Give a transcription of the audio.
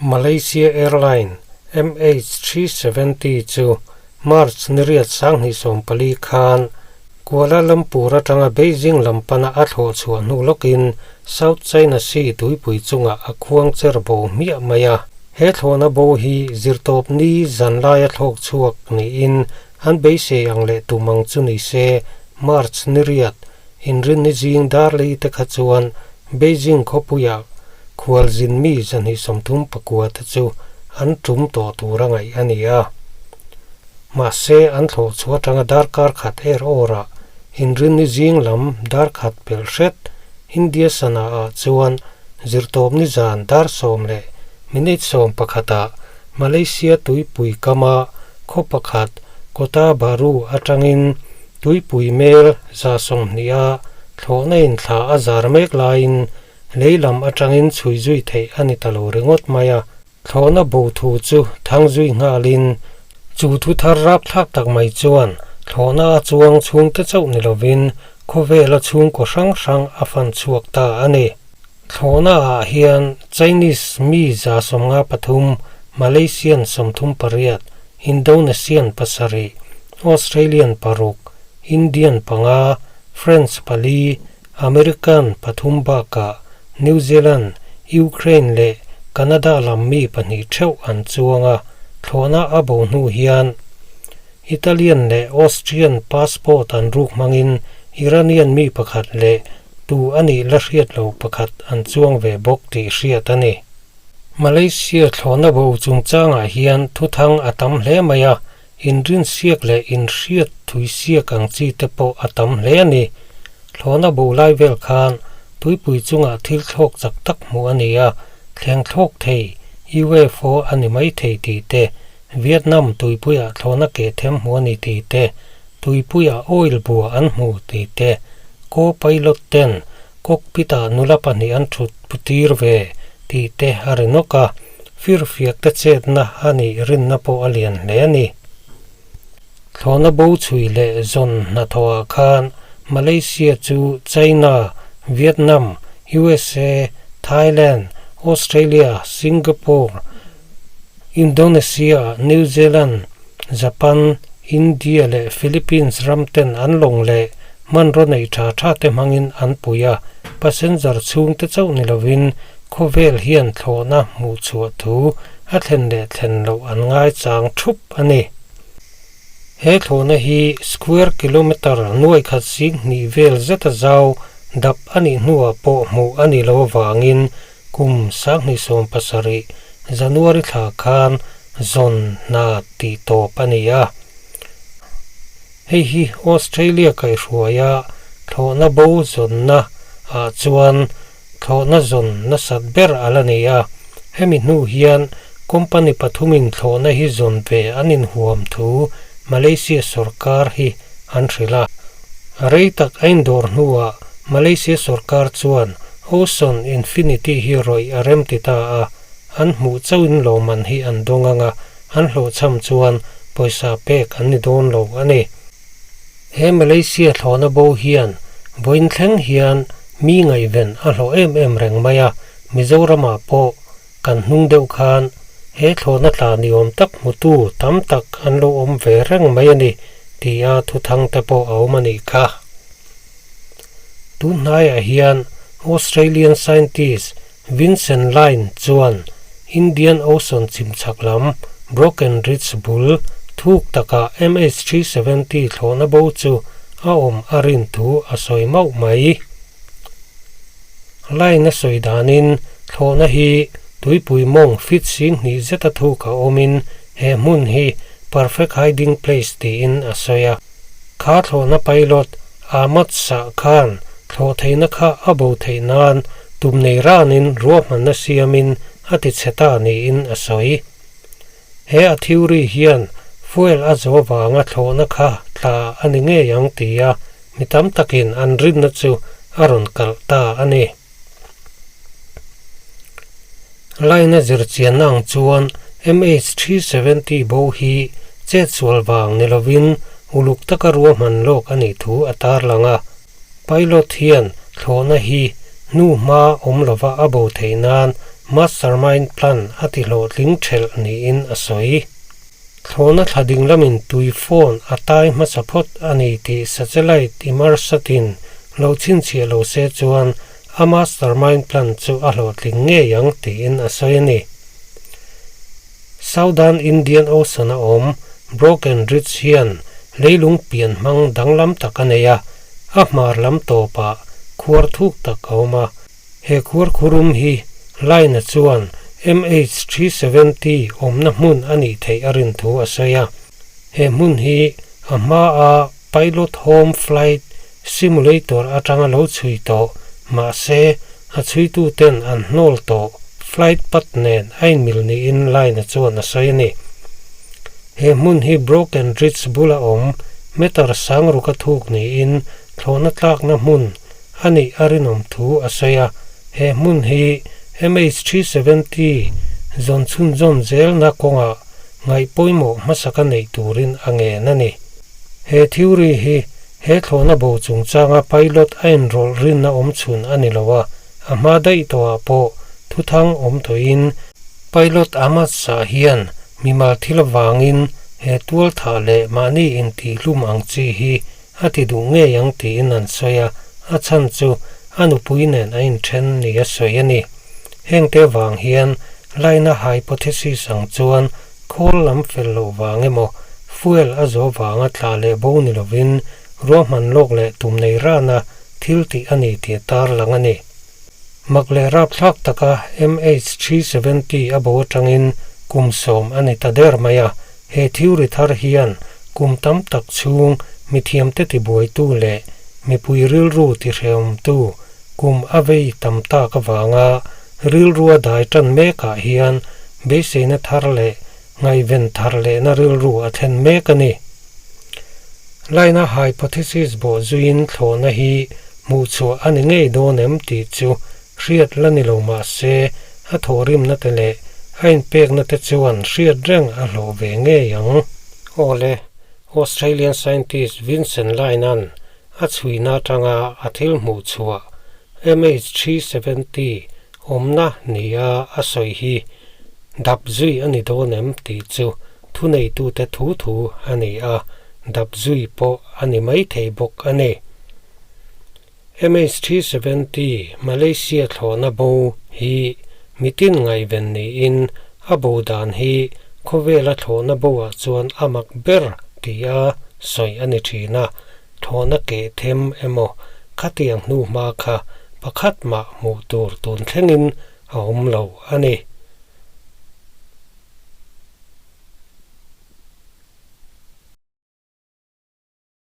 Malaysia Airline MH370 chu March ni riat 2014 khan Kuala Lumpur atanga Beijing lam pana a thlawh chhuah hnu lawkin South China Sea tuipui chungah a khuang cher bo hmiah mai a. He thlawhna bo hi zirtawp ni zan laia thlawk chhuak niin an beisei ang leh tum ang chu ni se March ni riat inrinni zing darlei te kha chuan Beijing khawpuiah khualzin mi 239 te chu an tum tawh tur a ngaih a ni a. Mahse, an thlawh chhuah atanga darkar khat er awrah inrinni zing lam dar khat pelh hret India sana ah chuan zirtawpni zan dar sawm leh minute sawm pakhatah Malaysia tuipui kama khaw pakhat Kota Bharu atangin tuipui mel 120 a thlawhna in thla a zar mek laiin lei lam atangin chhui zui theih a ni ta lo ringawt mai a. Thlawhna bo thu chu thang zui nghalin chu thu thar rapthlak tak mai chuan thlawhna a chuang chhungte chauh ni lovin khawvela chhungkaw hrang hrang a fan chhuak ta a ni. Thlawhna ah hian Chinese mi 153, Malaysian 38, Indonesian pasarih, Australian paruk, Indian panga, French pali, American pathum bakah New Zealand, Ukraine leh Canada lam mi pahnih theuh an chuang a, thlawhna a bo hnu hian Italian leh Austrian passport an ruk hmangin Iranian mi pakhat leh tu a nih la hriat lo pakhat an chuang ve bawk tih hriat a ni. Malaysia thlawhna bo chungchangah hian thuthang a tam hle mai a, Inrinsiak leh inhriat thuisiak ang chi te pawh a tam hle a ni. Thlawhna bo lai vel khan tuipui chungah thil thlawk chak tak hmuh a ni a, thleng thlawk thei UFO a ni mai thei tih te, Vietnam tuipuiah thlawhna keh them hmuh a ni tih te, tuipuiah oil bua an hmu tih te, co-pilot ten cockpit-ah nula pahnih an thut tir ve tih te a ri nawk a. Firfiak te chetna a nih rinna pawh a lian hle a ni. Thlawhna bo chhui leh zawn hnathawhah khan Malaysia chu China, Vietnam, USA, Thailand, Australia, Singapore, Indonesia, New Zealand, Japan, India leh Philippines ram ten an lawng leh hmanraw nei tha tha te hmangin an pui a, passenger chhungte chauh ni lovin Khawvel hian thlawhna hmuh chhuah thu a thlen leh thlen loh an ngaichang thup a ni. He thlawhna hi square kilometre nuai khat sing hnih vel zeta zau dap a nih hnuah pawh hmuh a ni lo avangin kum 2017 January thla khan zawn hna tih tawp a ni a. Hei hi Australia kaihhruaia thlawhna bo zawnna ah chuan Thlawhna zawn nasat ber a la nei a, hemi hnu hian company pathumin thlawhna hi zawn ve an inhuam thu Malaysia sorkar hi an hrilh a. Rei tak a indawr hnuah Malaysia sorkar chuan Ocean Infinity hi rawih a rem ti ta a, an hmuh chauhin lawmman hi an dawng ang a, an hlawhchham chuan pawisa pek an ni dawn lo a ni. He Malaysia thlawhna bo hian vawiin thleng hian mi ngaihven a hlawh em em reng mai a, Mizoramah pawh kan hnung deuh khan he thlawhna tla ni awm tak hmutu tam tak an lo awm ve reng mai a ni tia thuthang te pawh a awm a nih kha. Tun hnaiah hian Australian scientist Vincent Lyne chuan Indian Ocean chimchhak lam Broken Ridge bul thuk takah MH370 thlawhna bo chu a awm a rin thu a sawi mauh mai. Lyne a sawi danin thlawhna hi tuipui mawng fit sing hnih zeta thuk a awmin he hmun hi perfect hiding place tiin a sawi a. Kha thlawhna pilot Ahmad Shah khan thlawh theihna kha a bo theih nan tum nei ranin ruahmanna siamin a ti chhe ta niin a sawi. He a theory hian fuel a zo vanga thlawhna kha tla a ni ngei ang tia mi tam takin an rinna chu a rawn kalh ta a ni. Line a zirchianna ang chuan MH370 bo hi chetsual vang ni lovin uluk taka ruahman lawk a nih thu a tarlang a. Pilot hian thlawhna hi hnu hma awm lova a bo theih nan mastermind plan a ti hlawhtling ṭhelh niin a sawi. Thlawhna thla ding lamin tui phone a tai hmasa phawt a ni tih satellite Inmarsat-in lo chhinchhiah lo se chuan a mastermind plan chu a hlawhtling ngei ang tiin a sawi a ni. Southern Indian Ocean-a awm Broken Ridge hian leilung pian hmang danglam tak a nei a, a hmar lam tawpah khuar thuk tak a awm a. He khuar khurum hi Line-a chuan MH370 awmna hmun a nih theih a rin thu a sawi a. He hmun hi a hmaa Pilot Home Flight Simulator atanga lo chhui tawh, mahse a chhuituten an hnawl tawh flight path nen a inmil niin Line-a chuan a sawi a ni. He hmun hi Broken Ridge bula awm meter sangruka thuk niin thlawhna tlakna hmun a nih a rinawm thu a sawi a, he hmun hi MH370 zawn chhunzawm zelna kawngah ngaih pawimawh hmasaka neih turin a ngen a ni. He theory hi he thlawhna bo chungchanga pilot a inrawlh rinna awm chhun a ni lo a, a hma daih tawhah pawh thuthang awm tawhin pilot Ahmad Shah hian mimal thil avangin he tualthah leh mahni intihhlum ang chi hi A ti duh ngei ang tiin an sawi a, a chhan chu a nupui nen a inthen ni a sawi a ni. Hengte vang hian laina hypothesis ang chuan khawl lam fel loh vang emaw, fuel a zawh vanga tla leh bo ni lovin ruahman lawk leh tum nei rana thil tih a ni tih a tarlang a ni. Mak leh rapthlak taka MH370 a bo atangin kum sawm a ni ta der mai a, He theory thar hian kum tam tak chhung mithiamte tibuaitu leh mipui rilru tihrehawmtu kum a vei tam tak avanga rilrua dai tan mekah hian beiseina thar leh ngaihven thar lehna rilru a thlen mek a ni. Laina hypothesis bawh zuiin thlawhna hi hmuhchhuah a ni ngei dawn em tih chu Hriat la ni lo mah se, a thawhrimna te leh a inpekna te chuan hriat reng a hlawh ve ngei ang. Awle, Australian scientist Vincent Line-a'n a chhuina atanga a thil hmuh chhuah MH370 awmna nia a sawi hi dap zui a ni dawn em tih chu thuneitute thu thu a ni a, dap zui pawh a ni maithei bawk a ni. MH370 Malaysia thlawhna bo hi mitin ngaihven niin a bo dan hi khawvela thlawhna boah chuan a mak ber tia sawi a ni thin a, thlawhna keh them emaw khatiang hnu hma kha pakhat mah hmuh tur tun thlengin a awm lo a ni.